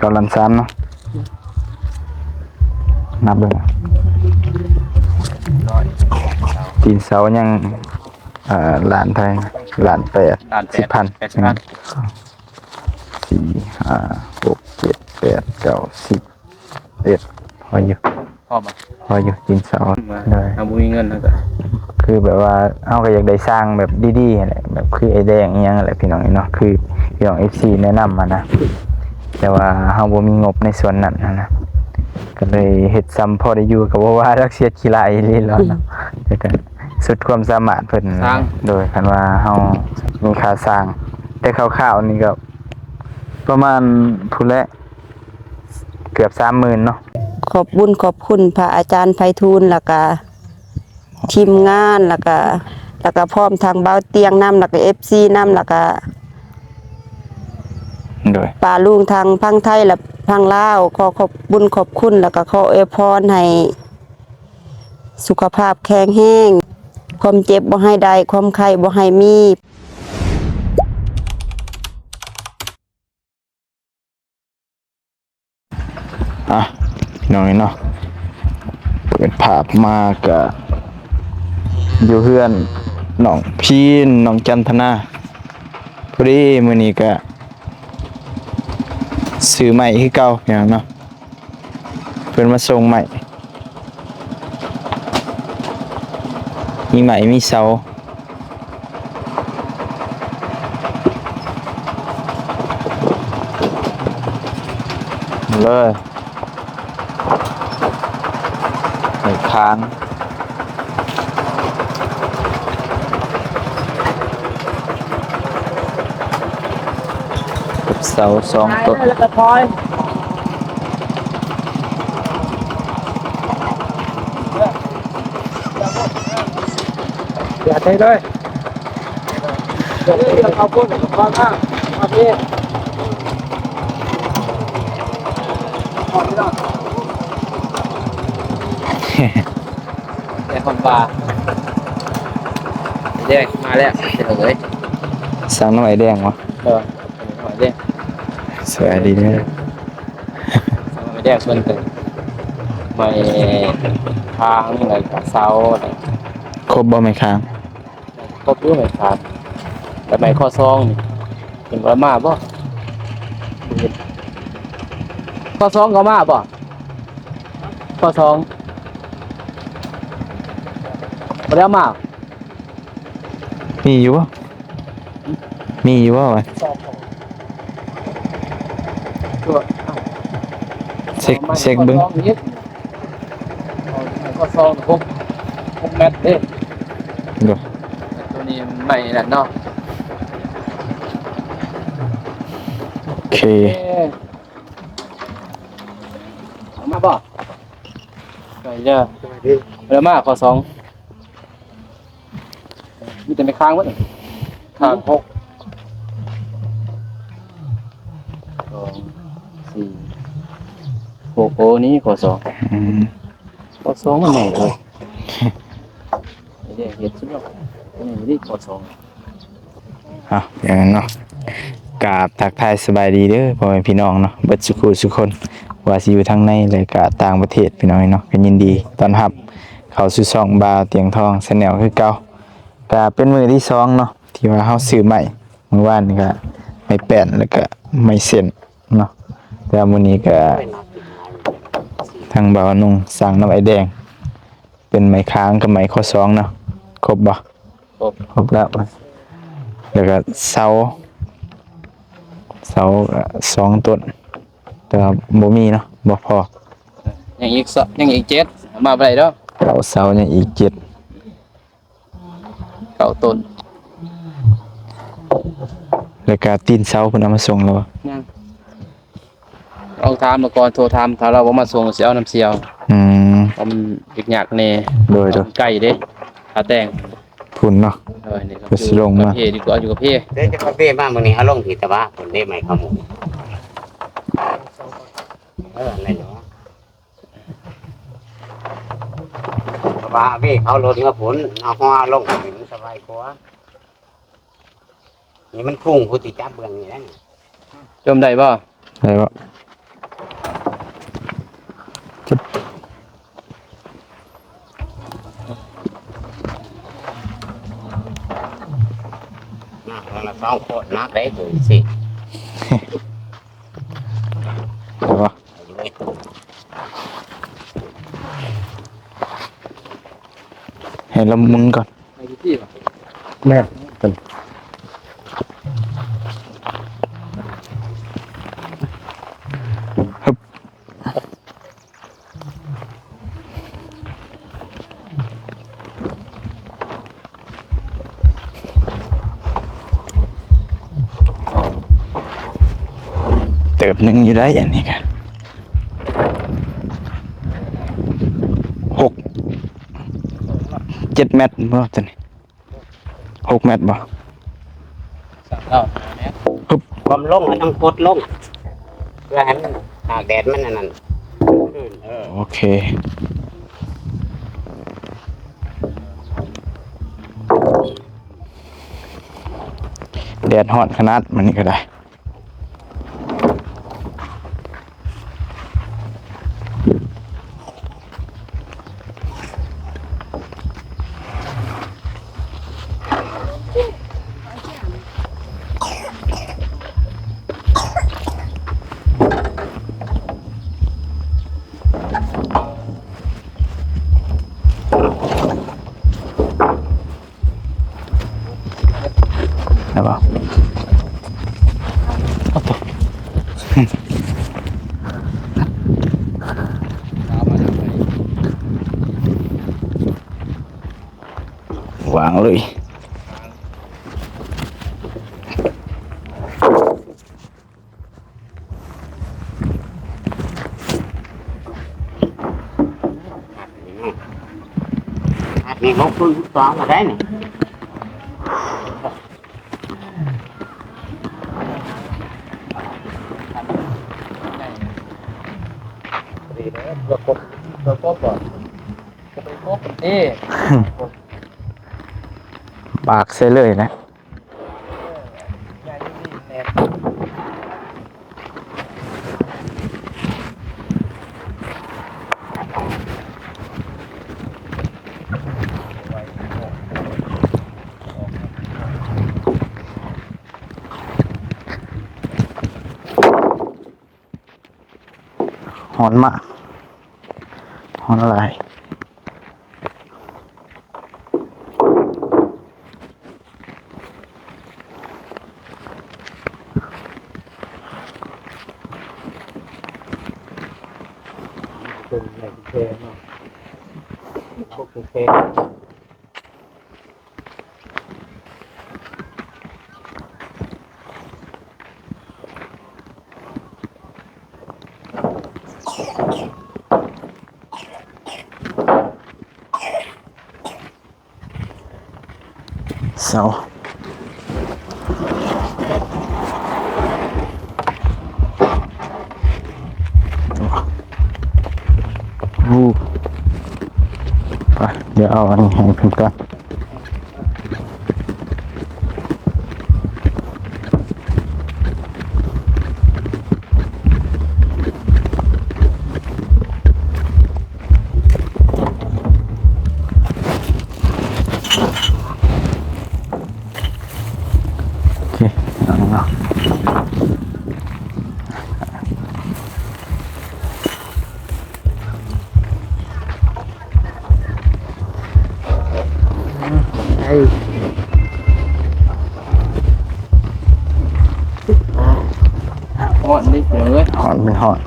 ສອງລ້ານສາມເນາະ ນັບເບິ່ງ ຕີນເສົາຍັງ ເອີ ລ້ານເທົ່າໃດ ລ້ານແປດ ລ້ານແປດ ສິບພັນ ແປດສິບພັນ ສີ່ ຫ້າ ຫົກ ເຈັດ ແປດ ເກົ້າ ສິບ ເອັດ ພໍຢູ່ ພໍບໍ່? ພໍຢູ່ ກິນເຊົ້າ ໂດຍ ເຮົາບໍ່ມີເງິນ ເຮົາກໍ ຄືແບບວ່າເຮົາກໍຢາກໄດ້ຊ່າງແບບດີໆຫັ້ນແຫຼະ ແບບຄືອ້າຍແດງອີ່ຫຍັງຫັ້ນແຫຼະ ພີ່ນ້ອງເນາະ ຄືພີ່ນ້ອງເອັຟຊີແນະນຳຫັ້ນນະ ແຕ່ວ່າເຮົາບໍ່ມີງົບໃນສ່ວນນັ້ນຫັ້ນນະ ກໍເລີຍເຮັດຊ່ຳພໍໄດ້ຢູ່ ກໍບໍ່ວ່າດອກ ສຽດຂີ້ລ້າຍອີ່ຫຼີແລ້ວເນາະ ແຕ່ກໍສຸດຄວາມສາມາດເພິ່ນ ໂດຍ ຄັນວ່າເຮົາມີຄ່າຊ່າງ ແຕ່ຄ່າວໆນີ້ກໍປະມານພຸ້ນແຫຼະ ເກືອບສາມໝື່ນເນາະ. ຂອບບຸນຂອບຄຸນພະອາຈານໄພທູນ ແລ້ວກະທີມງານ ແລ້ວກະ ແລ້ວກະພ້ອມທັງບ່າວຕຽງນຳ ແລ້ວກະເອັຟຊີນຳ ແລ້ວກະ ໂດຍ ປ້າລຸງທາງຝັ່ງໄທ ແລະ ຝັ່ງລາວ ຂໍຂອບບຸນຂອບຄຸນ ແລ້ວກະຂໍອວຍພອນໃຫ້ສຸຂະພາບແຂງແຮງ ຄວາມເຈັບບໍ່ໃຫ້ໄດ້ ຄວາມໄຂ້ບໍ່ໃຫ້ມີ. ອ່ະ ພີ່ນ້ອງເອີຍເນາະ ເປີດພາບມາກະຢູ່ເຮືອນນ້ອງພີນ ນ້ອງຈັນທະນາ ພໍດີມື້ນີ້ກະຊື້ໄມ້ຄືເກົ່າ ພີ່ນ້ອງເນາະ. ເພິ່ນມາສົ່ງໄມ້ ມີໄມ້ມີເສົາ ເລີຍ ໄມ້ຄາງ ເສົາສອງຕົ້ນ ແລ້ວກໍຖອຍ ຢ່າເທເລີຍ ເອົາພຸ້ນ ເອົາມາ ເອົາພີ້ ແຕ່ຂອງປາ ແດງມາແລ້ວ ເດີ ສັ່ງນ້ຳອ້າຍແດງບໍ່? ເອີ ອ້າຍແດງ ສະບາຍດີເດີ ອ້າຍແດງເພິ່ນກໍໄມ້ຄາງ ໄມ້ເສົາ ຄົບບໍ່ໄມ້ຄາງ? ຄົບຢູ່ໄມ້ຄາງ ແຕ່ໄມ້ຂໍ້ສອງນີ້ ເຫັນວ່າມາບໍ່? ຂໍ້ສອງກໍມາບໍ່? ຂໍ້ສອງບໍ່ໄດ້ເອົາມາ ມີຢູ່ບໍ່? ມີຢູ່ບໍ່ວະ? ເຊັກ ເຊັກເບິ່ງ ຂໍ້ສອງຫົກ ຫົກແມັດເດ້ ໂດຍ ໂຕນີ້ໄມ້ນັ້ນເນາະ ໂອເຄ ເອົາມາບໍ່? ໄປເດີ ບໍ່ໄດ້ມາ ຂໍ້ສອງ ມີແຕ່ໄມ້ຄາງເບິດ ຄາງຫົກ ສອງ ສີ່ ຫົກ ໂອ້ ນີ້ຂໍ້ສອງ ອືມ ຂໍ້ສອງມັນໃຫຍ່ເລີຍ ເຮັດສຸດຍອດ ນີ້ ນີ້ຂໍ້ສອງ. ເອົາ ຢ່າງນັ້ນເນາະ ກາບທັກທາຍສະບາຍດີເດີພໍ່ແມ່ພີ່ນ້ອງເນາະ ເບິດສຸຜູ້ສຸຄົນ ວ່າຊິຢູ່ທາງໃນ ແລະກະຕ່າງປະເທດ ພີ່ນ້ອງເນາະ ກໍຍິນດີຕ້ອນຮັບເຂົ້າສູ່ຊ່ອງບ່າວຕຽງທອງ Channel ຄືເກົ່າ. ກະເປັນມື້ທີສອງເນາະ ທີ່ວ່າເຮົາຊື້ໄມ້ ມື້ວານນີ້ກະໄມ້ແປ້ນ ແລ້ວກະໄມ້ເສັ້ນເນາະ ແຕ່ມື້ນີ້ກະທາງບ່າວນຸ່ງສັ່ງນຳອ້າຍແດງ ເປັນໄມ້ຄາງກັບໄມ້ຂໍ້ສອງເນາະ ຄົບບໍ່? ຄົບ ຄົບແລ້ວ ແລ້ວກະເສົາ ເສົາກະສອງຕົ້ນ ແຕ່ວ່າບໍ່ມີເນາະ ບໍ່ພໍ ຍັງອີກ ຍັງອີກເຈັດ ມາບໍ່ໄດ້ດອກ ເກົ້າເສົາ ຍັງອີກເຈັດ ເກົ້າຕົ້ນ ແລ້ວກະຕີນເສົາເພິ່ນເອົາມາສົ່ງແລ້ວບໍ່? ຍັງ ລອງຖາມມາກ່ອນ ໂທຖາມ ຖ້າລາວບໍ່ມາສົ່ງ ຊິເອົານຳສ່ຽວ ອືມ ເພາະມັນຍາກໆແດ່ ໂດຍໆ ໃກ້ເດ້ ຖ້າແຕ່ງພຸ້ນເນາະ ໂດຍ ນີ້ກໍ ເພິ່ນຊິລົງມາ ຢູ່ກະເພ ຢູ່ກະເພ ເດີ ຈະກະເພມາມື້ນີ້ ເອົາລົງທີ່ຕະບະພຸ້ນເດ້ ໄມ້ຂາວໝູ ເອີ ນັ້ນແຫຼະ ເພາະວ່າເວເຂົາລົດເມືອພຸ້ນ ເອົາຫົວລົງ ມັນສະບາຍກວ່າ ນີ້ມັນຄຸງ ຜູ້ທີ່ຈັບເບື້ອງນີ້ແຫຼະ ຈົ່ມໄດ້ບໍ່? ໄດ້ບໍ່? ເວົ້າໂຄດໜັກເດ້ ເບິ່ງຊິ ເຫັນບໍ່? ໃຫ້ລະມຸນກ່ອນ ໄປທີ່ບໍ່? ແມ່ນ ຮຶບ. ເຕີບໜຶ່ງຢູ່ໄດ໋ ອັນນີ້ກະ ຫົກ ເຈັດແມັດບໍ່ຕົວນີ້? ຫົກແມັດບໍ່? ສາມເກົ້າແມັດ ຮຶບ ຄວາມລົງ ມັນຕ້ອງກົດລົງ ເພື່ອໃຫ້ມັນຕາກແດດ ມັນອັນນັ້ນ ຄືນ ເອີ ໂອເຄ ແດດຮ້ອນຂະໜາດ ມື້ນີ້ກະໄດ້. ໄດ້ບໍ່? ວາງເລີຍ. ອັດນີ້ຫົກຄູນສິບສອງກະໄດ້ນີ້ ດີເດີ ເພື່ອກົບ ເພື່ອກົບບໍ່? ຈະໄປກົບມັນຕິ ປາກໃສ່ເລີຍນະ. ຮ້ອນມາກ ຮ້ອນຫຼາຍ. ເປັນແມ່ນແທ້ເນາະ ພວກແທ້. ເສົາ ໂອ້ ໄປ ດຽວເອົາອັນນີ້ໃຫ້ເພິ່ນກ່ອນ. ໂອເຄ ເອົາເນາະ ໄດ້ ຮ້ອນເດ້ ເອີຍ ຮ້ອນ ມັນຮ້ອນ.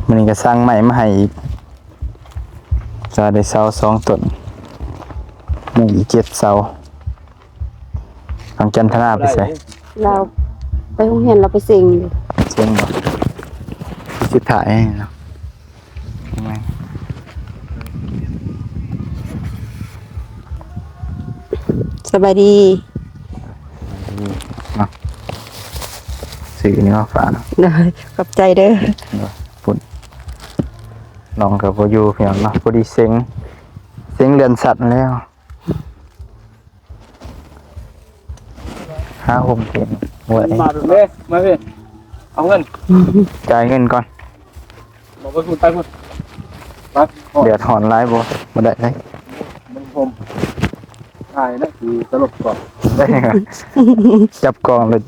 ມື້ນີ້ກະສັ່ງໄມ້ມາໃຫ້ອີກ ຈະໄດ້ເສົາສອງຕົ້ນ ຍັງອີກເຈັດເສົາ. ທາງຈັນທະນາໄປໃສ? ລາວໄປໂຮງຮຽນ ລາວໄປເສັງຢູ່. ເສັງບໍ່? ຊິຖ່າຍໃຫ້ເນາະ. ສະບາຍດີເນາະ. ຊື້ນີ້ມາຝາກ. ໂດຍ ຂອບໃຈເດີ. ໂດຍ ພຸ້ນ ນ້ອງກະບໍ່ຢູ່ ພີ່ນ້ອງເນາະ. ພໍດີເສັງ ເສັງເລື່ອນສັດແລ້ວ. ຫາຫົ່ມເປັນ ໂອ້ຍ ມາເດ້ ມາເດ້ ເອົາເງິນ ຈ່າຍເງິນກ່ອນ. ບອກໄປພຸ້ນ ໄປພຸ້ນ ໄປ. ແດດຮ້ອນຫຼາຍບໍ່? ບໍ່ໄດ້ເລີຍ ມັນຫົ່ມ. ຖ່າຍແລ້ວຊິຕະຫຼົບກ່ອນ ຈັບກ້ອງແລ້ວ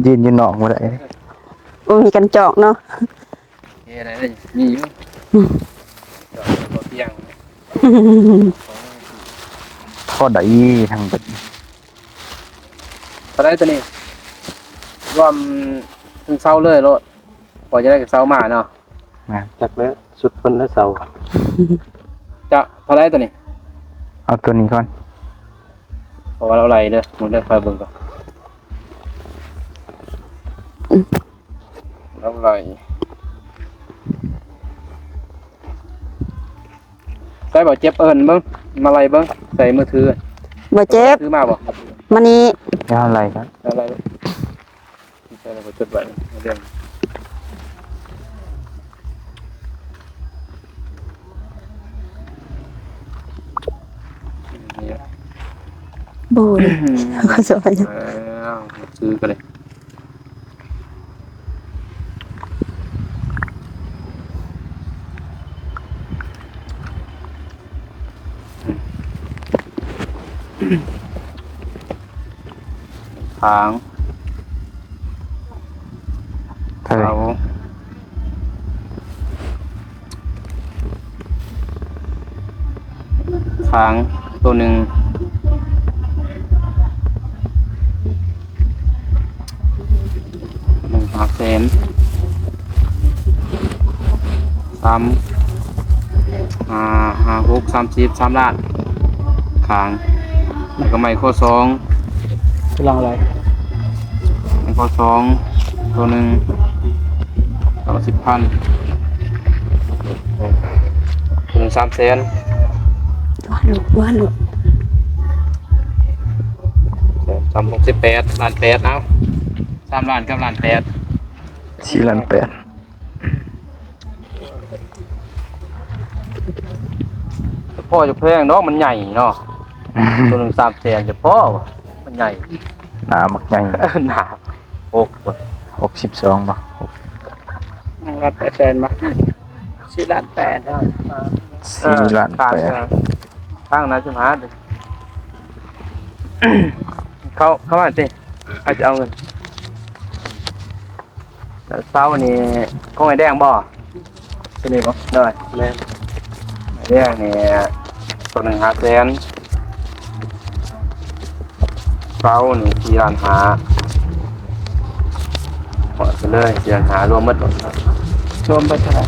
ຢືນຢູ່ນອກບໍ່ໄດ້ ບໍ່ມີກັນຈອກເນາະ ເອີ ໄດ້ ໄດ້ ມີຢູ່ ຈອກບໍ່ພຽງ ພໍໄດ້ທັງເບິດ ເທົ່າໃດຕົວນີ້ ລວມເຖິງເຊົາເລີຍໂລດ ພໍຈະໄດ້ກໍເຊົາມາເນາະ ແມ່ນ ຈັກແລ້ວ ສຸດເພິ່ນແລ້ວເຊົາ ຈະເທົ່າໃດຕົວນີ້ ເອົາຕົວນີ້ກ່ອນ ເພາະວ່າລາວໄລ່ເດີ ເບິ່ງເດີ ຄອຍເບິ່ງກ່ອນ ລາວໄລ່ ໃສ່ບໍ່ເຈັບ ເອີ້ນເບິ່ງ ມາໄລ່ເບິ່ງ ໃສ່ມືຖື ບໍ່ເຈັບ ຖືມາບໍ່ ມານີ້ ຍາວໄລ່ ໄລ່ ໃສ່ແລ້ວກໍຈົດໄວ້ ເລື່ອງ ນີ້ລະ ບໍ່ເດ້ ເອີ ຊື້ກັນເລີຍ ຂາງ ເທົ່າໃດ ເສົາ ຂາງໂຕໜຶ່ງ ໜຶ່ງຫ້າແສນ ສາມ ຫ້າ ຫ້າ ຫົກ ສາມສິບ ສາມລ້ານ ຂາງ ແລ້ວກໍໄມ້ຂໍ້ສອງ ກຳລັງໄລ່ ໄມ້ຂໍ້ສອງ ໂຕໜຶ່ງ ເກົ້າສິບພັນ ໂຕໜຶ່ງສາມແສນ ວ່າລູກ ວ່າລູກ ສາມ ຫົກສິບແປດ ລ້ານແປດ ເອົາ ສາມລ້ານກັບລ້ານແປດ ສີ່ລ້ານແປດ ພໍຈະແພງດອກ ມັນໃຫຍ່ເນາະ ໂຕໜຶ່ງສາມແສນ ຈະພໍບໍ່ ມັນໃຫຍ່ ໜາບັກໃຫຍ່ ໜາ ຫົກ ຫົກສິບສອງບໍ່ ຫົກ ໜຶ່ງລ້ານແປດແສນບໍ່ ສີ່ລ້ານແປດ ສີ່ລ້ານແປດ ທາງນັ້ນສິບຫ້າ ເຂົ້າ ເຂົ້າມາຕິ ໃຜຈະເອົາເງິນ ເສົານີ້ຂອງອ້າຍແດງບໍ່? ຕົວນີ້ບໍ່? ໂດຍ ແມ່ນ ອ້າຍແດງນີ້ ໂຕໜຶ່ງຫ້າແສນ ເສົານີ້ສີ່ລ້ານຫ້າ ໝົດໄປເລີຍ ສີ່ລ້ານຫ້າ ລວມໝົດ ລວມເບິດເທົ່າໃດ?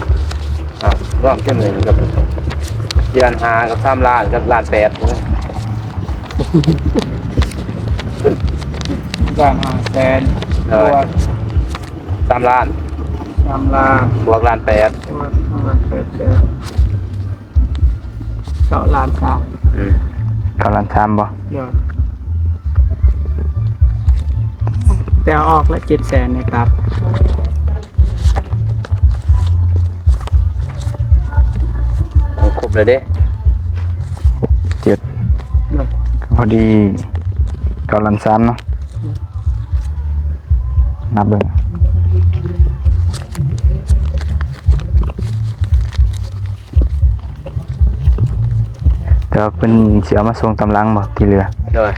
ອ່າ ລວມເຕັມເລີຍກັບ ສີ່ລ້ານຫ້າ ກັບສາມລ້ານ ກັບລ້ານແປດ ລ້ານຫ້າແສນ ໂດຍ ບວກ ສາມລ້ານ ສາມລ້ານ ບວກລ້ານແປດ ບວກລ້ານແປດແສນ ເກົ້າລ້ານສາມ ອືມ ເກົ້າລ້ານສາມບໍ່? ໂດຍ ແຕ່ເອົາອອກລະເຈັດແສນນີ້ຄັບ ເອົາຄົບແລ້ວເດ້ ເຈັດ ໂດຍ ພໍດີເກົ້າລ້ານສາມເນາະ ນັບເບິ່ງ ແຕ່ວ່າເພິ່ນຊິເອົາມາສົ່ງຕາມຫຼັງບໍ່ ທີ່ເຫຼືອ? ໂດຍ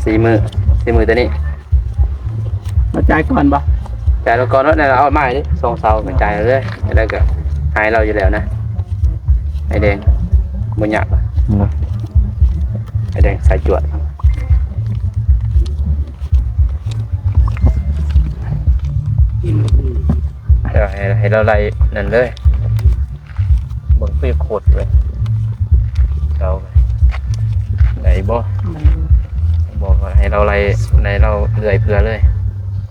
ສີ່ມື້ ສີ່ມື້ແຕ່ນີ້ ມາຈ່າຍກ່ອນບໍ່? ຈ່າຍແລ້ວກ່ອນເນາະ ນັ້ນເອົາມາໃຫ້ເດ້ ສອງເສົາກໍຈ່າຍເລີຍ ແລ້ວກໍໃຫ້ລາວຢູ່ແລ້ວນະ ອ້າຍແດງ ບໍ່ຍາກ ອືມ ອ້າຍແດງສາຍຈວດ ໃຫ້ ໃຫ້ລາວໄລ່ນັ້ນເລີຍ ເບິ່ງຄືໂຄດເວີຍ ເອົາໄດ້ບໍ່? ໄດ້ ບອກວ່າໃຫ້ລາວໄລ່ ໃຫ້ລາວເລື່ອຍເຜື່ອເລີຍ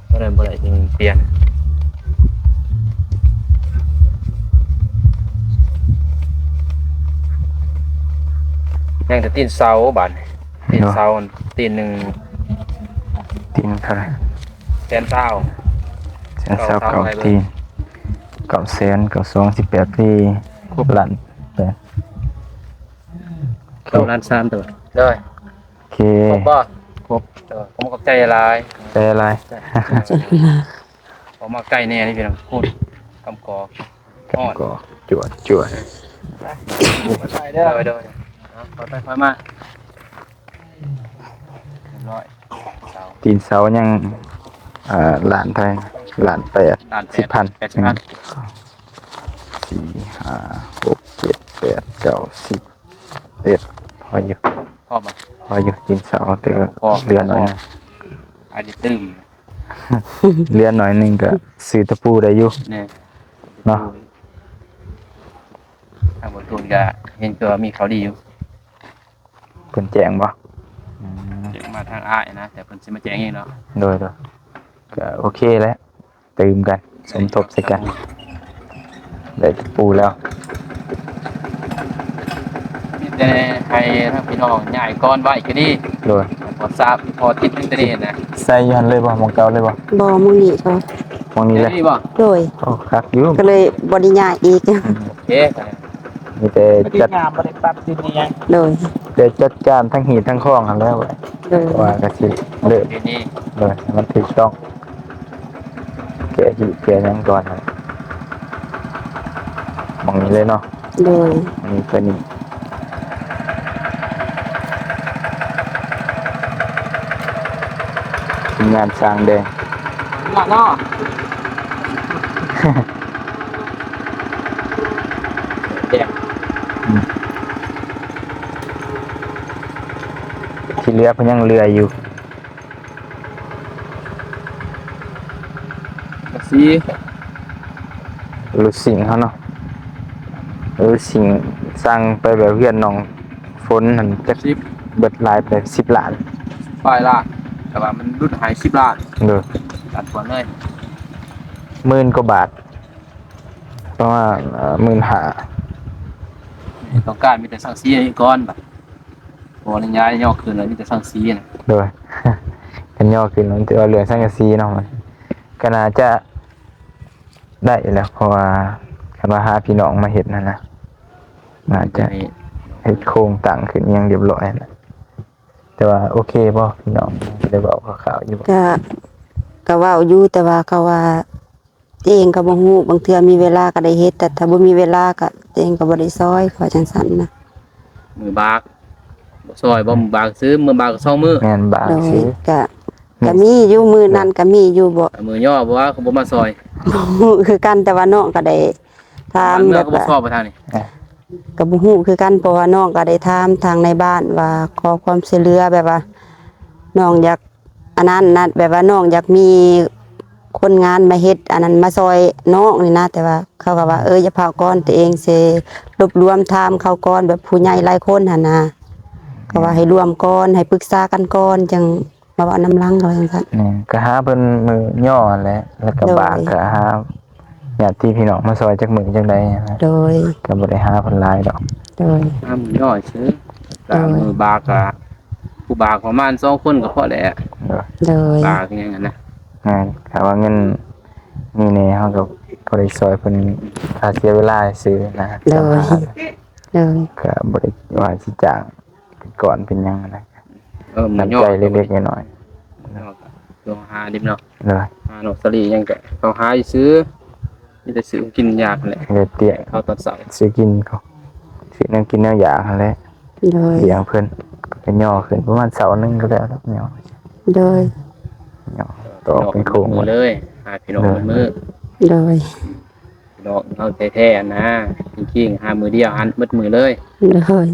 ບໍ່ໄດ້ ບໍ່ໄດ້ຈຶ່ງປ່ຽນ ຍັງແຕ່ຕີນເສົາບາດນີ້ ຕີນເສົາ ຕີນໜຶ່ງ ຕີນເທົ່າໃດ? ແສນຊາວ ແສນຊາວເກົ້າ ເກົ້າ ຕີນ ເກົ້າແສນ ເກົ້າສອງ ສິບແປດ ຕີ ລ້ານແປດ ເກົ້າລ້ານສາມຕົວ ໂດຍ ໂອເຄ ຄົບບໍ່? ຄົບ ເອີ ຂອບໃຈຫຼາຍ ຂອບໃຈຫຼາຍ ອອກມາໄກແດ່ນີ້ພີ່ນ້ອງ ພຸ້ນ ກຳກອກ ກຳກອກ ຈວດ ຈວດ ໄປເດີ ໂດຍ ໂດຍ ເອົາ ຄ່ອຍໄປຄ່ອຍມາ. ຮ້ອຍ ຕີນເສົາຍັງ ອ່າ ລ້ານເທົ່າໃດ? ລ້ານແປດ ລ້ານແປດ ສິບພັນ ແປດສິບພັນ ສີ່ ຫ້າ ຫົກ ເຈັດ ແປດ ເກົ້າ ສິບ ສິບເອັດ ພໍຢູ່ ພໍບໍ່? ພໍຢູ່ ຕີນເສົາ ແຕ່ກໍ ພໍ ເຫຼືອໜ້ອຍໜຶ່ງ ອາດຈະຕື່ມ ເຫຼືອໜ້ອຍໜຶ່ງກໍຊື້ຕະປູໄດ້ຢູ່ ແມ່ນ ເນາະ ທາງບໍ່ຕູນກໍເຫັນຕົວມີຂ່າວດີຢູ່. ເພິ່ນແຈ້ງບໍ່? ອືມ ແຈ້ງມາທາງອ້າຍນະ ແຕ່ເພິ່ນຊິມາແຈ້ງເອງເນາະ. ໂດຍ ໂດຍ ກໍໂອເຄແຫຼະ ຕື່ມກັນ ສົມທົບໃສ່ກັນ ໄດ້ຕະປູແລ້ວ. ມີແຕ່ໃຫ້ທາງພີ່ນ້ອງຍ້າຍກ່ອນໄວ້ກໍດີ. ໂດຍ ພໍຊາບ ພໍຕິດອິນເຕີເນັດນະ. ໃສ່ຢູ່ຫັ້ນເລີຍບໍ່? ໝ່ອງເກົ່າເລີຍບໍ່? ບໍ່ ໝ່ອງນີ້ກໍ ໝ່ອງນີ້ເລີຍ. ນີ້ບໍ່? ໂດຍ ໂອ້ ຄັກຢູ່ ກໍເລີຍບໍ່ໄດ້ຍ້າຍອີກ. ອືມ ໂອເຄ ມີແຕ່ຈັດ ບໍ່ໄດ້ຍາມ ບໍ່ໄດ້ປັບດິນອີຫຍັງ. ໂດຍ ແຕ່ຈັດການທັງຮີດທັງຄອງຫັ້ນແຫຼະ. ໂດຍ ວ່າກໍຊິເລີ່ມ ໂດຍ ໃຫ້ມັນຖືກຕ້ອງ ແກະຮີດແກະຫຍັງກ່ອນ ໝ່ອງນີ້ເລີຍເນາະ. ໂດຍ ອັນນີ້ກໍນີ້ ທີມງານຊ່າງແດງ ເນາະ ແດງ ອືມ ທີ່ເຫຼືອເພິ່ນຍັງເຫຼືອຢູ່ ກະຊິ ລົດຊິງເຮົາເນາະ ລົດຊິງສັ່ງໄປແບບເຮືອນນ້ອງຝົນຫັ້ນ ຈັກສິບ ເບິດຫຼາຍປານໃດ? ສິບລ້ານ ປາຍລ້ານ ແຕ່ວ່າມັນຫຼຸດໃຫ້ສິບລ້ານ. ໂດຍ ຕັດກ່ອນເລີຍ ໝື່ນກວ່າບາດ ປະມານ ເອີ່ ໝື່ນຫ້າ ຕ້ອງການມີແຕ່ສັງກະສີກ່ອນບາດ ບໍ່ໄດ້ຍ້າຍຍໍຂຶ້ນແລ້ວ ມີແຕ່ສັງກະສີນະ. ໂດຍ ຄັນຍໍຂຶ້ນມັນຖືວ່າເຫຼືອສັງກະສີເນາະ ມັນກໍໜ້າຈະໄດ້ຢູ່ແລ້ວ ເພາະວ່າຄັນວ່າຫາພີ່ນ້ອງມາເຮັດຫັ້ນນະ ໜ້າຈະເຮັດໂຄງຕັ້ງຂຶ້ນອີ່ຫຍັງຮຽບຮ້ອຍຫັ້ນນະ. ແຕ່ວ່າໂອເຄບໍ່ພີ່ນ້ອງ ໄດ້ເວົ້າຄ່າວໆຢູ່ບໍ່? ກະ ກະເວົ້າຢູ່ ແຕ່ວ່າເຂົາວ່າ ຕົວເອງກໍບໍ່ຮູ້ ບາງເທື່ອມີເວລາກໍໄດ້ເຮັດ ແຕ່ຖ້າບໍ່ມີເວລາກໍຕົວເອງກໍບໍ່ໄດ້ຊ່ອຍ ເຂົາວ່າຈັ່ງຊັ້ນນະ. ມືບາກບໍ່ຊ່ອຍບໍ່? ມືບາກຊື່ ມືບາກກໍສອງມື້. ແມ່ນ ບາກຊື່ ໂດຍ ກະ ກະມີຢູ່ ມື້ນັ້ນກະມີຢູ່ບໍ່? ມືຍໍບໍ່ວ່າ ເຂົາບໍ່ມາຊ່ອຍ ບໍ່ຮູ້ຄືກັນ ແຕ່ວ່ານ້ອງກໍໄດ້ຖາມແບບວ່າ ເຂົາບໍ່ຊອບບໍ່ທາງນີ້? ກໍບໍ່ຮູ້ຄືກັນ ເພາະວ່ານ້ອງກໍໄດ້ຖາມທາງໃນບ້ານວ່າ ຂໍຄວາມຊ່ວຍເຫຼືອ ແບບວ່ານ້ອງຢາກ ອັນນັ້ນນະ ແບບວ່ານ້ອງຢາກມີຄົນງານມາເຮັດອັນນັ້ນມາຊ່ອຍນ້ອງນີ້ນະ ແຕ່ວ່າເຂົາກໍວ່າ ເອີ ຢ່າຟ້າວກ່ອນ ຕົວເອງຊິລວບລວມຖາມເຂົາກ່ອນ ແບບຜູ້ໃຫຍ່ຫຼາຍຄົນຫັ້ນນະ ເຂົາວ່າໃຫ້ລວມກ່ອນ ໃຫ້ປຶກສາກັນກ່ອນ ຈັ່ງມາເວົ້ານຳຫຼັງ ເຂົາວ່າຈັ່ງຊັ້ນ. ແມ່ນ ກໍຫາເພິ່ນມື້ຍໍຫັ້ນແຫຼະ ແລ້ວກໍບາກ ໂດຍ ກໍຫາ ຍາດພີ່ນ້ອງມາຊ່ອຍຈັກມື້ຈັ່ງໃດນະ. ໂດຍ ກໍບໍ່ໄດ້ຫາເພິ່ນຫຼາຍດອກ. ໂດຍ ຫາມື້ຍໍຊື່ ໂດຍ ມື້ບາກກະ ຜູ້ບາກປະມານສອງຄົນກໍພໍແຫຼະ. ໂດຍ ໂດຍ ບາກຫຍັງຫັ້ນນະ. ແມ່ນ ຖ້າວ່າເງິນມີແດ່ ເຮົາກໍພໍໄດ້ຊ່ອຍເພິ່ນຄ່າເສຍເວລາຊື່ນະ. ໂດຍ ໂດຍ ກໍບໍ່ໄດ້ວ່າຊິຈ້າງ ເປັນກ້ອນເປັນຫຍັງນະ. ເອີ ນ້ຳໃຈເລັກໆນ້ອຍໆ ເນາະ ໂທຫາດິເນາະ. ໂດຍ ຫານ້ອງສາລີຫຍັງກະເຂົ້າຫາຊື່ ມີແຕ່ຊື້ກິນຢາກແຫຼະ ເດດຕຽງ ເຂົ້າຕອນເຊົ້າ ຊື້ກິນເຂົາ ຊື້ແນວກິນແນວຢາກຫັ້ນແຫຼະ. ໂດຍ ລ້ຽງເພິ່ນ ກໍຍໍຂຶ້ນປະມານເສົາໜຶ່ງກໍແລ້ວດອກ ຍໍ. ໂດຍ ຍໍຕໍ່ເປັນໂຄງເລີຍ ຫາພີ່ນ້ອງເບິດມື້. ໂດຍ ພີ່ນ້ອງເຮົາແທ້ໆນະ ຈິງໆ ຫາມື້ດຽວຫັ້ນເບິດມື້ເລີຍ. ໂດຍ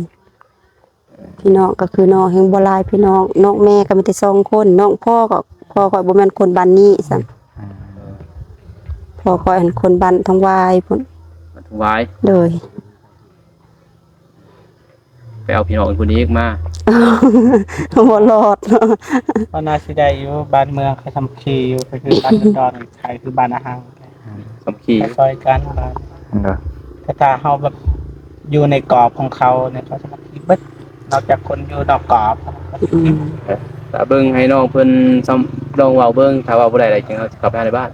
ພີ່ນ້ອງກໍຄືນ້ອງແຮ່ງບໍ່ຫຼາຍ ພີ່ນ້ອງ ນ້ອງແມ່ກໍມີແຕ່ສອງຄົນ ນ້ອງພໍ່ກໍ ພໍ່ຂ້ອຍບໍ່ແມ່ນຄົນບ້ານນີ້ຊ້ຳ. ອືມ ພໍ່ຂ້ອຍຫັ້ນຄົນບ້ານທອງຫວາຍພຸ້ນ. ບ້ານທອງຫວາຍ. ໂດຍ ໄປເອົາພີ່ນ້ອງຄົນອີກມາ ບໍ່ລອດ. ກໍໜ້າຊິໄດ້ຢູ່ ບ້ານເມືອງເຂົາສາມັກຄີຢູ່ ກໍຄືບ້ານດອນ ຄ້າຍຄືບ້ານອາຫັງ. ສາມັກຄີ ຊ່ອຍກັນບ້ານ. ໂດຍ ແຕ່ຖ້າເຮົາແບບຢູ່ໃນກອບຂອງເຂົານີ້ ເຂົາສາມັກຄີເບິດ ນອກຈາກຄົນຢູ່ນອກກອບ. ອືມ ຖ້າເບິ່ງໃຫ້ນ້ອງເພິ່ນ ລອງເວົ້າເບິ່ງ ຖ້າເວົ້າບໍ່ໄດ້ແລ້ວ ຈຶ່ງເຮົາຊິເຂົ້າໄປຫາໃນບ້ານ.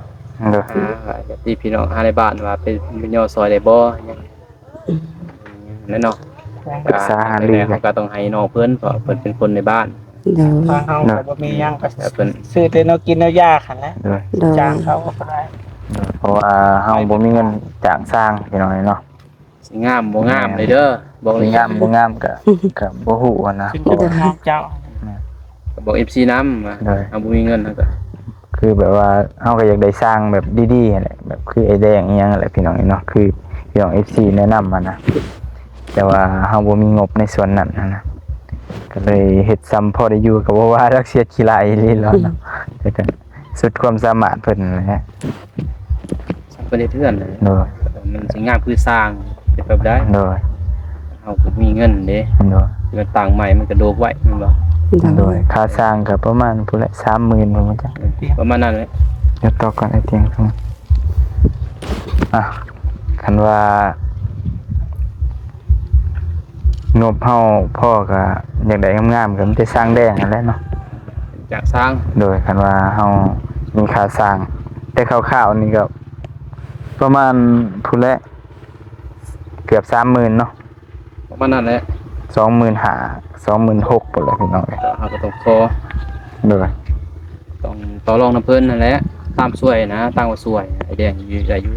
ໂດຍ ຫາຍາດພີ່ນ້ອງ ຫາໃນບ້ານວ່າໄປຍໍຊ່ອຍໄດ້ບໍ່ ອືມ ແມ່ນເນາະ. ປຶກສາຫາລື ເຮົາກໍຕ້ອງໃຫ້ນ້ອງເພິ່ນ ເພາະເພິ່ນເປັນຄົນໃນບ້ານ. ໂດຍ ທາງເຮົາກໍບໍ່ມີຫຍັງ ກໍເພິ່ນຊື້ແຕ່ແນວກິນແນວຢາກຫັ້ນແຫຼະ. ໂດຍ ໂດຍ ຈ້າງເຂົາກໍບໍ່ໄດ້ ເພາະວ່າເຮົາບໍ່ມີເງິນຈ້າງຊ່າງພີ່ນ້ອງເນາະ. ຊິງາມບໍ່ງາມເລີຍເດີ ບອກເລີຍ ຊິງາມບໍ່ງາມກໍ ກໍບໍ່ຮູ້ຫັ້ນນະ. ຂຶ້ນກັບງາມເຈົ້າ. ແມ່ນ ກໍບອກເອັຟຊີນຳວ່າ ໂດຍ ເຮົາບໍ່ມີເງິນ ເຮົາກໍ ຄືແບບວ່າເຮົາກໍຢາກໄດ້ຊ່າງແບບດີໆຫັ້ນແຫຼະ ແບບຄືອ້າຍແດງອີ່ຫຍັງຫັ້ນແຫຼະ ພີ່ນ້ອງເນາະ ຄືພີ່ນ້ອງເອັຟຊີແນະນຳຫັ້ນນະ ແຕ່ວ່າເຮົາບໍ່ມີງົບໃນສ່ວນນັ້ນຫັ້ນນະ ກໍເລີຍເຮັດຊ່ຳພໍໄດ້ຢູ່ ກໍບໍ່ວ່າດອກ ເສຍຂີ້ລ້າຍອີ່ຫຼີແລ້ວເນາະ ແຕ່ກໍສຸດຄວາມສາມາດເພິ່ນຫັ້ນແຫຼະ. ເພິ່ນເຮັດເຮືອນນະ ໂດຍ ມັນຊິງາມຄືສ້າງ ເປັນໄປບໍ່ໄດ້ ໂດຍ ເຮົາກໍມີເງິນເດ້ ໂດຍ ມັນຕັ້ງໃໝ່ມັນກະໂດກໄວແມ່ນບໍ່ ໂດຍ ໂດຍ ຄ່າສ້າງກໍປະມານພຸ້ນແຫຼະ ສາມໝື່ນ ປະມານນັ້ນແຫຼະ ດຽວຕໍ່ກ່ອນ ອ້າຍຕຽງ ອ່ະ ຄັນວ່າງົບເຮົາພໍກໍຢາກໄດ້ງາມໆ ກໍມີແຕ່ຊ່າງແດງຫັ້ນແຫຼະເນາະ ຈ້າງຊ່າງ ໂດຍ ຄັນວ່າເຮົາມີຄ່າສ້າງ ແຕ່ຄ່າວໆນີ້ກໍປະມານພຸ້ນແຫຼະ ເກືອບສາມໝື່ນເນາະ ປະມານນັ້ນແຫຼະ ສອງໝື່ນຫ້າ ສອງໝື່ນຫົກພຸ້ນແຫຼະ ພີ່ນ້ອງເອີຍ ເຮົາກໍຕ້ອງຂໍ ໂດຍ ຕ້ອງຕໍ່ລອງນຳເພິ່ນຫັ້ນແຫຼະ ຕາມຊ່ວຍນະ ຕ່າງວ່າຊ່ວຍ ອ້າຍແດງຢູ່ ໄດ້ຢູ່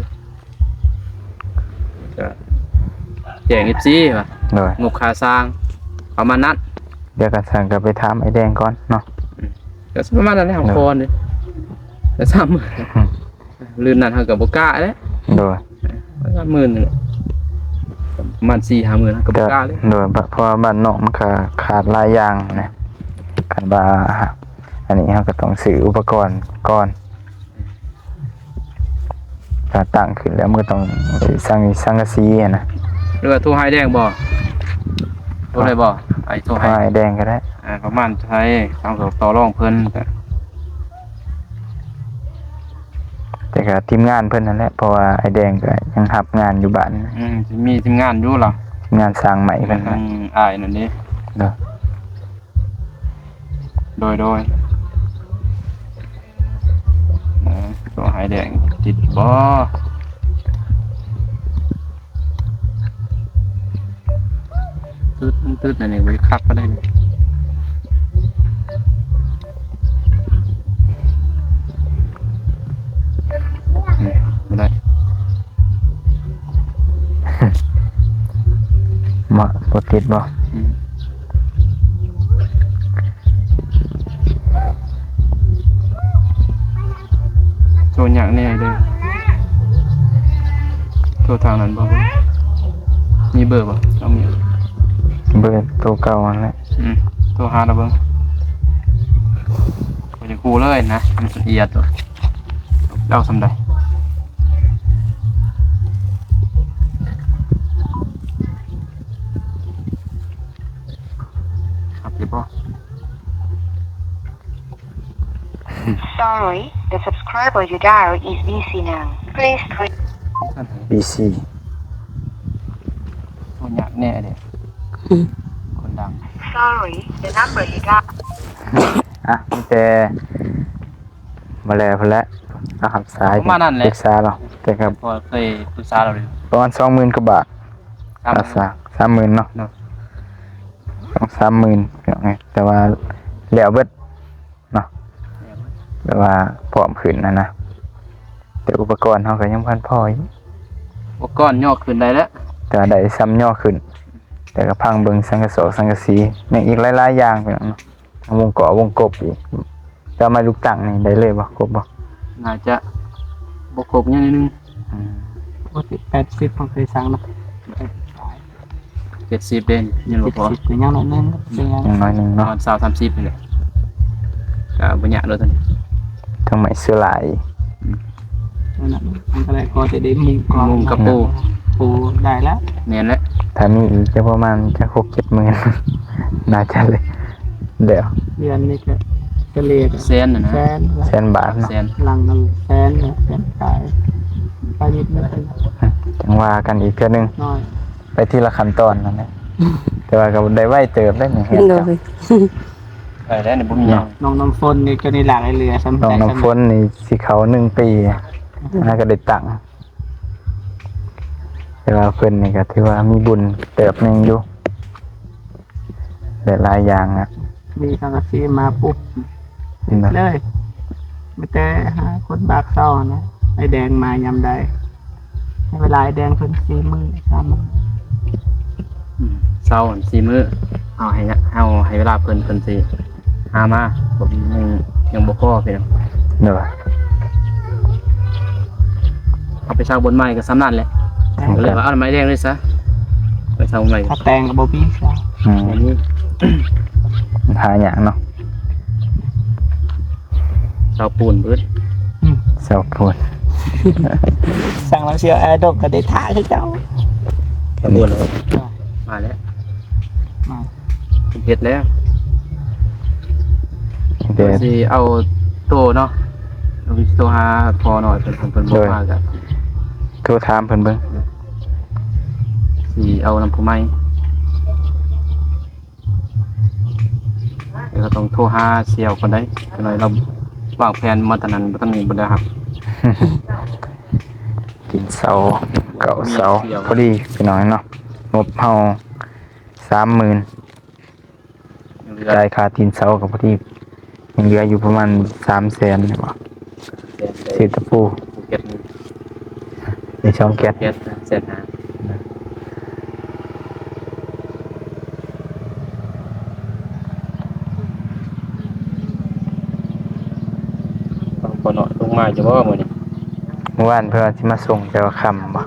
ກໍແຈ້ງເອັຟຊີວ່າ ໂດຍ ງົບຄ່າສ້າງປະມານນັ້ນ ດຽວກັນຊັ້ນກໍໄປຖາມອ້າຍແດງກ່ອນເນາະ ອືມ ກໍປະມານນັ້ນແຫຼະ ເຮົາ ໂດຍ ຂໍນີ້ ແຕ່ສາມໝື່ນ ອືມ ລື່ນນັ້ນເຮົາກໍບໍ່ກ້າແຫຼະ ໂດຍ ສາມໝື່ນນີ້ແຫຼະ ປະມານສີ່ຫ້າໝື່ນເຮົາກໍບໍ່ກ້າເລີຍ ໂດຍ ເພາະວ່າບ້ານນອກມັນກໍຂາດຫຼາຍຢ່າງນະ ຄັນວ່າອັນນີ້ເຮົາກໍຕ້ອງຊື້ອຸປະກອນກ່ອນ ຖ້າຕັ້ງຂຶ້ນແລ້ວມັນກໍຕ້ອງຊື້ສັງ ສັງກະສີຫັ້ນນະ ຫຼືວ່າໂທຫາອ້າຍແດງບໍ່ ໂທໄດ້ບໍ່ ອ້າຍໂທ ໂທຫາອ້າຍແດງກໍໄດ້ ອ່າ ປະມານເທົ່າໃດ ເຮົາກໍຕໍ່ລອງເພິ່ນ ແຕ່ກໍທີມງານເພິ່ນນັ້ນແຫຼະ ເພາະວ່າອ້າຍແດງກໍຍັງຮັບງານຢູ່ບ້ານ ອືມ ຊິມີທີມງານຢູ່ລະ ທີມງານສ້າງໃໝ່ເພິ່ນ ທາງອ້າຍນັ້ນເດ້ ເນາະ ໂດຍ ໂດຍ ເອີ ໂທຫາອ້າຍແດງຕິດບໍ່? ຕຶດ ມັນຕຶດອັນນີ້ບໍ່ໄດ້ຄັກປານໃດນີ້ ນີ້ ບໍ່ໄດ້ ມາ ບໍ່ຕິດບໍ່? ອືມ ໂທຫຍັງແດ່ເດີ ໂທທາງນັ້ນບໍ່? ມີເບີບໍ່? ຕ້ອງມີ ເບີໂຕເກົ່າຫັ້ນແຫຼະ ອືມ ໂທຫາລາວເບິ່ງ ຂ້ອຍຢາກຮູ້ເລີຍນະ ມັນລະອຽດໂຕ ເຈົ້າສ່ຳໃດ? ຄັກຢູ່ບໍ່? Sorry, the subscriber you dial is busy now. Please try ບີຊີ ໂອ້ ຍາກແນ່ເດ້ ອືມ ຄົນດັງ Sorry, the number you dial ອ່ະ ມີແຕ່ ມາແລ້ວພຸ້ນແຫຼະ ເອົາຮັບສາຍ ປະມານນັ້ນແຫຼະ ປຶກສາລາວ ແຕ່ກໍ ພໍເຄີຍປຶກສາລາວຢູ່ ປະມານສອງໝື່ນກວ່າບາດ ສາມໝື່ນ ສາມໝື່ນເນາະ ເນາະ ສອງສາມໝື່ນ ແຕ່ວ່າແລ້ວເບິດເນາະ ແບບວ່າພ້ອມຂຶ້ນຫັ້ນນະ ແຕ່ອຸປະກອນເຮົາກໍຍັງບໍ່ທັນພໍອີກ ອຸປະກອນຍໍຂຶ້ນໄດ້ແລ້ວ ກໍໄດ້ຊ່ຳຍໍຂຶ້ນ ແຕ່ກໍພັງເບິ່ງສັງກະສອກສັງກະສີ ຍັງອີກຫຼາຍໆຢ່າງ ພີ່ນ້ອງເນາະ ວົງກໍວົງກົບອີກ ແຕ່ໄມ້ລູກຕັ້ງນີ້ໄດ້ເລີຍບໍ່? ຄົບບໍ່? ໜ້າຈະບໍ່ຄົບ ຍັງໜ້ອຍໜຶ່ງ ອືມ ປົກກະຕິແປດສິບ ເຮົາເຄີຍສັ່ງນະ ເຈັດສິບເດ້ ຍັງບໍ່ພໍ ເຈັດສິບກໍຍັງໜ້ອຍໜຶ່ງ ຍັງໜ້ອຍໜຶ່ງເນາະ ປະມານຊາວ ສາມສິບນີ້ແຫຼະ ກໍບໍ່ຍາກດອກໂຕນີ້ ທັງໄມ້ເສືອລາຍ ອືມ ນັ້ນນະ ມັນກໍໄດ້ ພໍຈະໄດ້ມຸງກອງ ມຸງກະປູ ປູໄດ້ລະ ແມ່ນແຫຼະ ຖ້າມີອີກຈະປະມານຈັກຫົກເຈັດໝື່ນ ໜ້າຈະເລີຍ ແລ້ວ ເດືອນນີ້ກໍສະເລ່ຍແສນນະ ແສນ ແສນບາດເນາະ ແສນ ຫຼັງໜຶ່ງແສນ ແສນປາຍ ໄປນິດໜຶ່ງ ຈັ່ງວ່າກັນອີກເທື່ອໜຶ່ງ ໜ້ອຍ ໄປທີລະຂັ້ນຕອນນັ້ນແຫຼະ ແຕ່ວ່າກໍໄດ້ໄວເຕີບໄດ໋ນີ້ ໂດຍ ໄດ້ແລ້ວນີ້ ບໍ່ມີຫຍັງ ນ້ອງນ້ຳຝົນນີ້ກໍນີ້ຫຼາຍເຫຼືອ ນ້ອງນ້ຳຝົນນີ້ຊິເຂົ້າໜຶ່ງປີ ອັນນັ້ນກໍໄດ້ຕັ້ງ ແຕ່ວ່າເພິ່ນນີ້ກໍຖືວ່າມີບຸນເຕີບໜຶ່ງຢູ່ ຫຼາຍໆຢ່າງອະ ມີສັງກະສີມາປຸບ ເຮັດເລີຍ ມີແຕ່ຫາຄົນບາກເຊົານະ ອ້າຍແດງມາຍາມໃດ ໃຫ້ເວລາອ້າຍແດງເພິ່ນສີ່ມື້ ສາມມື້ ອືມ ເຊົາສີ່ມື້ ເຮົາໃຫ້ ເຮົາໃຫ້ເວລາເພິ່ນ ເພິ່ນຊິ ຫາມາ ບໍ່ມີ ຍັງ ຍັງບໍ່ພໍພີ່ນ້ອງ. ໂດຍ ເອົາໄປສັກບ່ອນໃໝ່ກໍສ່ຳນັ້ນແຫຼະ ກໍເລີຍວ່າເອົາໄມ້ແດງເລີຍຊະ ໄປສັກບ່ອນໃໝ່. ຖ້າແຕ່ງກໍບໍ່ມີ. ອືມ ບໍ່ມີ ມັນຫາຍາກເນາະ. ເສົາປູນເບິດ. ອືມ ເສົາປູນ. ສັ່ງລາວຊິເອົາແອດອບກໍໄດ້ຖ້າຄືເກົ່າ. ເສົາປູນ ມາແລ້ວ ມາ ເຮັດແລ້ວ. ເດີ ຊິເອົາໂທເນາະ ໂທຫາພໍ່ນ້ອຍເພິ່ນ ເພິ່ນບໍ່ມາກໍໂທຖາມເພິ່ນເບິ່ງ ຊິເອົານຳຜູ້ໃໝ່. ແຕ່ກໍຕ້ອງໂທຫາສ່ຽວກ່ອນໄດ໋ ຈັກໜ້ອຍລາວວາງແຜນມາຕອນນັ້ນ ບໍ່ທັນມີ ບໍ່ໄດ້ຮັບ. ຕີນເສົາ ເກົ້າເສົາ ພໍດີພີ່ນ້ອງເນາະ. ງົບເຮົາສາມໝື່ນ ຈ່າຍຄ່າຕີນເສົາກໍພໍດີ ຍັງເຫຼືອຢູ່ປະມານສາມແສນນີ້ບໍ? ແສນ ຊື້ຕະປູ ແກັດ ໄດ້ສອງແກັດ ແກັດແສນຫ້າ. ພໍ່ນ້ອຍລົງມາຢູ່ບໍ່ມື້ນີ້? ມື້ວານເພິ່ນວ່າຊິມາສົ່ງ ແຕ່ວ່າຄ່ຳບໍ?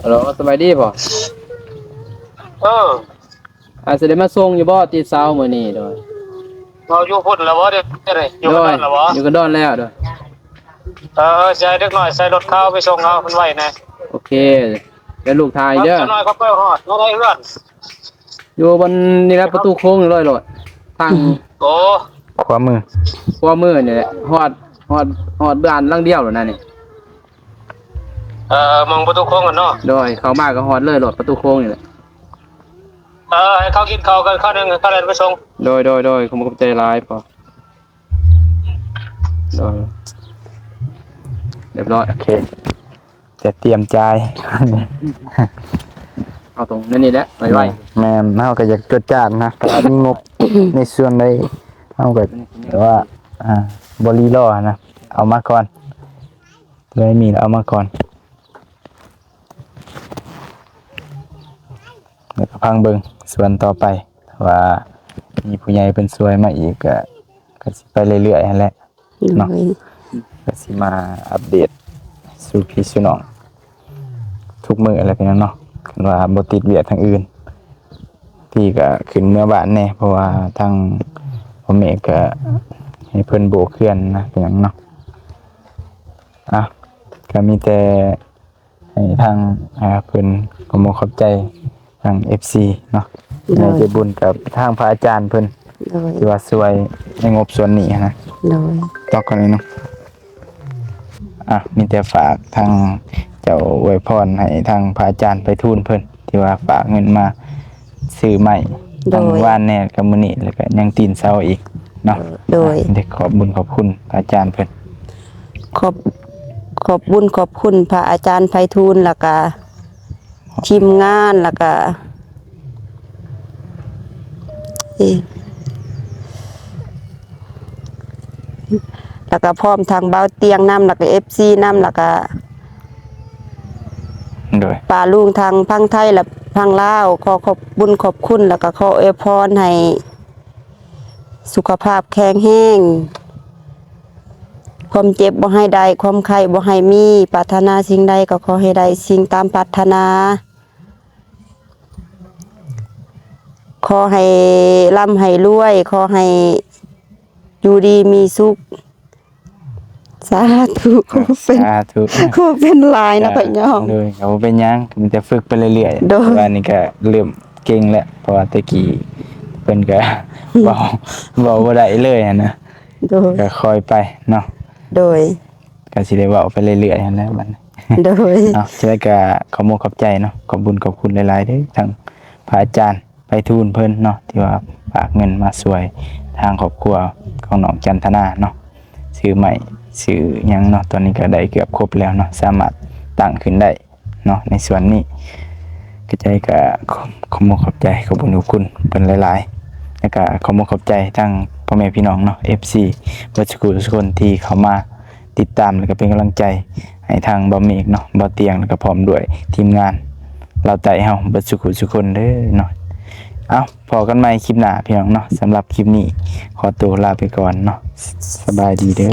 ຮັລໂຫຼ ສະບາຍດີພໍ່? ເອີ ອາດຊິໄດ້ມາສົ່ງຢູ່ບໍ່ ຕິດເສົາມື້ນີ້? ໂດຍ ເຮົາຢູ່ພຸ້ນແລ້ວບໍ່? ເດ້ ຢູ່ກັນດອນແລ້ວບໍ່? ຢູ່ກັນດອນແລ້ວ. ໂດຍ ເອີ ຊິໃຫ້ເດັກນ້ອຍໃສ່ລົດເຂົາໄປສົ່ງເອົາ ມັນໄວແດ່. ໂອເຄ ແລ້ວລູກຖ່າຍເດີ. ຈັກໜ້ອຍເຂົາໄປຮອດ ມາໄດ້ເຮືອນ ຢູ່ບ່ອນນີ້ແຫຼະ ປະຕູໂຄ້ງນີ້ເລີຍໂລດ ທາງ ໂອ້ ຂວາມື ຂວາມືນີ້ແຫຼະ ຮອດ ຮອດ ຮອດບ້ານຫຼັງດຽວແລ້ວນະນີ້. ເອີ ໝ່ອງປະຕູໂຄ້ງຫັ້ນເນາະ? ໂດຍ ເຂົ້າມາກໍຮອດເລີຍໂລດ ປະຕູໂຄ້ງນີ້ແຫຼະ. ເອີ ໃຫ້ເຂົາກິນເຂົ້າກ່ອນ ເຂົ້າໜຶ່ງ ເຂົາແລ່ນໄປສົ່ງ. ໂດຍ ໂດຍ ໂດຍ ຂອບໃຈຫຼາຍພໍ່. ໂດຍ ຮຽບຮ້ອຍ ໂອເຄ ຈະຕຽມຈ່າຍ ເອົາຕົງນີ້ແຫຼະ ໄວໆ. ແມ່ນ ເຮົາກໍຢາກຈວດຈາດນະ ຖ້າມີງົບໃນສ່ວນໃດ ເຮົາກໍແບບວ່າ ອ່າ ບໍ່ລີລໍນະ ເອົາມາກ່ອນ ເລີຍມີເອົາມາກ່ອນ. ແລ້ວກໍຟັງເບິ່ງສ່ວນຕໍ່ໄປ ວ່າມີຜູ້ໃຫຍ່ເພິ່ນຊ່ວຍມາອີກ ກໍ ກໍຊິໄປເລື້ອຍໆຫັ້ນແຫຼະເນາະ. ໂດຍ ກໍຊິມາອັບເດດສູ່ພີ່ສູ່ນ້ອງທຸກມື້ແຫຼະພີ່ນ້ອງເນາະ ຄັນວ່າບໍ່ຕິດວຽກທາງອື່ນ. ທີ່ກໍຂຶ້ນເມືອບ້ານແດ່ ເພາະວ່າທາງພໍ່ແມ່ກໍໃຫ້ເພິ່ນໂບກເຮືອນນະ ເປັນຫຍັງເນາະ. ອ່ະ ກໍມີແຕ່ ໃຫ້ທາງ ອ່າ ເພິ່ນ ຂໍຂອບໃຈທາງເອັຟຊີເນາະ ໂດຍ ໃຫ້ໃຈບຸນກັບທາງພະອາຈານເພິ່ນ ໂດຍ ທີ່ວ່າຊ່ວຍໃນງົບສ່ວນນີ້ນະ. ໂດຍ ຕໍ່ກັນເລີຍເນາະ. ອ່ະ ມີແຕ່ຝາກທາງເຈົ້າອວຍພອນໃຫ້ທາງພະອາຈານໄພທູນເພິ່ນ ທີ່ວ່າຝາກເງິນມາຊື້ໄມ້ ໂດຍ ທັງວານແດ່ກັບມື້ນີ້ ແລ້ວກໍຍັງຕີນເສົາອີກເນາະ. ໂດຍ ໄດ້ຂອບບຸນຂອບຄຸນພະອາຈານເພິ່ນ. ຂອບ ຂອບບຸນຂອບຄຸນພະອາຈານໄພທູນ ແລ້ວກະທີມງານ ແລ້ວກະ ເອີ ແລ້ວກະພ້ອມທັງບ່າວຕຽງນຳ ແລ້ວກະເອັຟຊີນຳ ແລ້ວກະ ໂດຍ ປ້າລຸງທາງຝັ່ງໄທ ແລະ ຝັ່ງລາວ ຂໍຂອບບຸນຂອບຄຸນ ແລ້ວກະຂໍອວຍພອນໃຫ້ ສຸຂະພາບແຂງແຮງ, ຄວາມເຈັບບໍ່ໃຫ້ໄດ້, ຄວາມໄຂ້ບໍ່ໃຫ້ມີ, ປາດຖະໜາສິ່ງໃດກໍຂໍໃຫ້ໄດ້ສິ່ງຕາມປາດຖະໜາ, ຂໍໃຫ້ລ່ຳໃຫ້ລວຍ, ຂໍໃຫ້ຢູ່ດີມີສຸກ. ສາທຸ. ສາທຸ. ຂໍເປັນຫຼາຍນະ ຂ້ອຍຍອມ. ໂດຍ ກໍບໍ່ເປັນຫຍັງ ມີແຕ່ຝຶກໄປເລື້ອຍໆ. ໂດຍ ວ່ານີ້ກໍເລີ່ມເກັ່ງແລ້ວ ເພາະວ່າແຕ່ກີ້ເພິ່ນກໍເວົ້າ ເວົ້າບໍ່ໄດ້ເລີຍຫັ້ນນະ. ໂດຍ ກໍຄ່ອຍໄປເນາະ. ໂດຍ ກໍຊິໄດ້ເວົ້າໄປເລື້ອຍໆຫັ້ນແຫຼະບັດນີ້. ໂດຍ ເນາະ ຈັ່ງໃດກໍຂໍມຸກຂອບໃຈເນາະ ຂອບບຸນຂອບຄຸນຫຼາຍໆເດີ້ ທັງພະອາຈານ ໄພທູນເພິ່ນເນາະ ທີ່ວ່າຝາກເງິນມາຊ່ວຍທາງຄອບຄົວຂອງນ້ອງຈັນທະນາເນາະ ຊື້ໄມ້ຊື້ຫຍັງເນາະ ຕອນນີ້ກໍໄດ້ເກືອບຄົບແລ້ວເນາະ ສາມາດຕັ້ງຂຶ້ນໄດ້ເນາະ ໃນສ່ວນນີ້ ກະໃຈກະ ຂອບ ຂອບມຸກຂອບໃຈ ຂອບບຸນຂອບຄຸນເພິ່ນຫຼາຍໆ ແລ້ວກະຂອບມຸກຂອບໃຈທັງພໍ່ແມ່ພີ່ນ້ອງເນາະ ເອັຟຊີ ເບິດສູ່ຜູ້ສູ່ຄົນທີ່ເຂົ້າມາຕິດຕາມ ແລ້ວກະເປັນກຳລັງໃຈໃຫ້ທາງບ່າວເມກເນາະ ບ່າວຕຽງ ແລ້ວກະພ້ອມດ້ວຍທີມງານລາວໃຕ້ເຮົາເບິດສູ່ຜູ້ສູ່ຄົນເດີເນາະ. ເອົ້າ ພໍ້ກັນໃໝ່ຄລິບໜ້າພີ່ນ້ອງເນາະ. ສຳລັບຄລິບນີ້ຂໍໂຕລາໄປກ່ອນເນາະ. ສະບາຍດີເດີ.